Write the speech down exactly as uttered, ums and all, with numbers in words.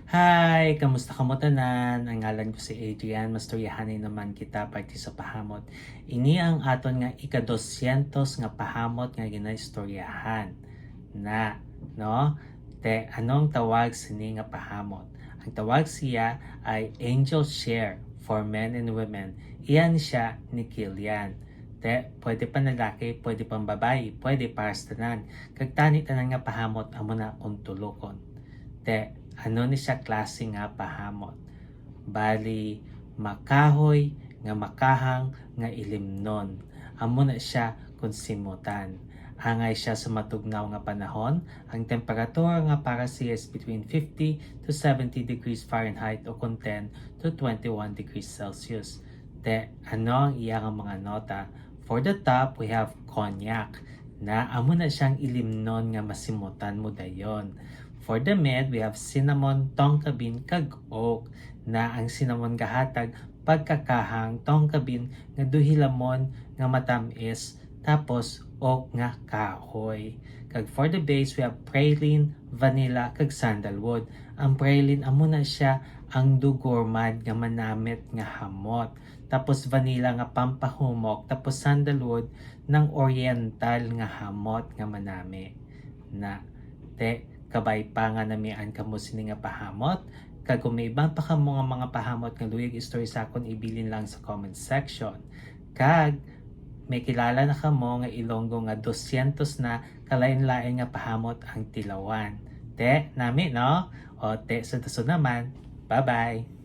Hi! Kamusta kamo tanan? Ang ngalan ko si Adrian. Mastoryahanay naman kita parte sa pahamot. Ini ang aton nga ika-dosyentos nga pahamot nga ginaistoryahan na, no? Te, anong tawag sini nga pahamot? Ang tawag siya ay Angel Share for Men and Women. Iyan siya ni Kilian. Te, pwede panlalaki, pwede pambabayi, pwede para sa tanan. Kag tani tanan nga pahamot amo na kung tulokon. Te, ano ni siya klase nga pahamot? Bali, makahoy nga makahang nga ilimnon. Amo na siya kung simutan. Angay siya sa matugnaw nga panahon, ang temperatura nga para siya is between fifty to seventy degrees Fahrenheit o kung ten to twenty-one degrees Celsius. Te, ano ang iya nga mga nota? For the top, we have cognac, na amo na siyang ilimnon nga masimutan mo dayon. For the mid, we have cinnamon, tonka bean, kag oak, na ang cinnamon gahatag pagkakahang, tonka bean nga duhilamon nga matamis, tapos oak nga kahoy. Kag for the base, we have praline, vanilla, kag sandalwood. Ang praline, amo na siya ang dugurmad nga manamit nga hamot. Tapos vanilla nga pampahumok. Tapos sandalwood nang oriental nga hamot nga manami. Na, te, kabay pa nga namian kamo sini nga pahamot. Kag kung may iban pa kamo nga mga pahamot nga luyag istorya sa akon, ibilin lang sa comment section. Kag may kilala na kamo nga Ilonggo nga dosyentos na kalain-lain nga pahamot ang tilawan. Te, nami, no? O, te, sa dason naman. Bye-bye!